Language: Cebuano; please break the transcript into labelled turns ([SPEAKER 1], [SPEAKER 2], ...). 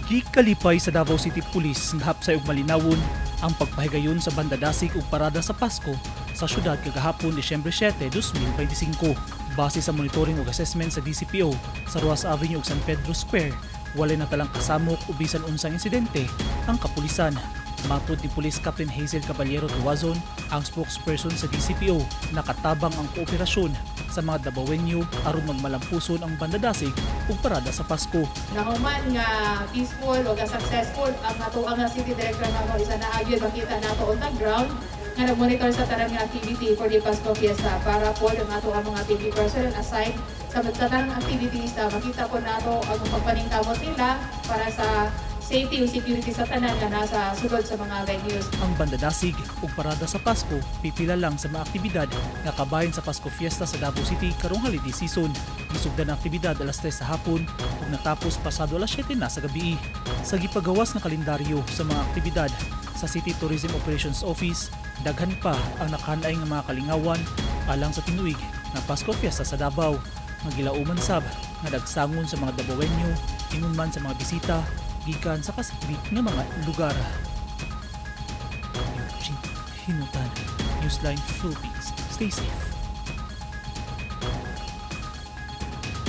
[SPEAKER 1] Gikalipay sa Davao City Police nga hapsay og malinawon ang pagpahigayon sa bandadasig ug parada sa Pasko sa syudad kagahapon, Disyembre 7, 2025. Base sa monitoring ug assessment sa DCPO sa Roxas Avenue ug San Pedro Square, walay natalang kasamok o bisan unsang insidente ang kapulisan. Matod ni Police Captain Hazel Caballero Tuazon, ang spokesperson sa DCPO, nakatabang ang kooperasyon sa mga Dabawenyo aron magmalampuson ang bandadasig ug parada sa Pasko.
[SPEAKER 2] Nahuman nga peaceful o nga successful ang ato ang city director nga mo isa na gyud makita nato on the ground nga nag-monitor sa tanan nga activity for the Pasko Fiesta para po ang ato ang mga PNP personnel assigned sa tanang activities na makita po nato ang pagpaningkamot nila para sa safety o security sa tanan nga nasa sulod sa mga venues.
[SPEAKER 1] Ang bandadasig ug parada sa Pasko pipila lang sa mga aktibidad nga kabahin sa Pasko Fiesta sa Davao City karong holiday season. Gisugdan ang aktibidad alas 3 sa hapon ug natapos pasado alas 7 na sa gabi. Sa gipagawas nga kalendaryo sa mga aktibidad sa City Tourism Operations Office, daghan pa ang nakahanay nga mga kalingawan alang sa tinuig nga Pasko Fiesta sa Davao nga gilauman sab nga dagsangon sa mga Dabawenyo ingon man sa mga bisita gikan sa kasikbit nga mga lugar. Eugene Hinutan, Newsline Philippines. Stay safe.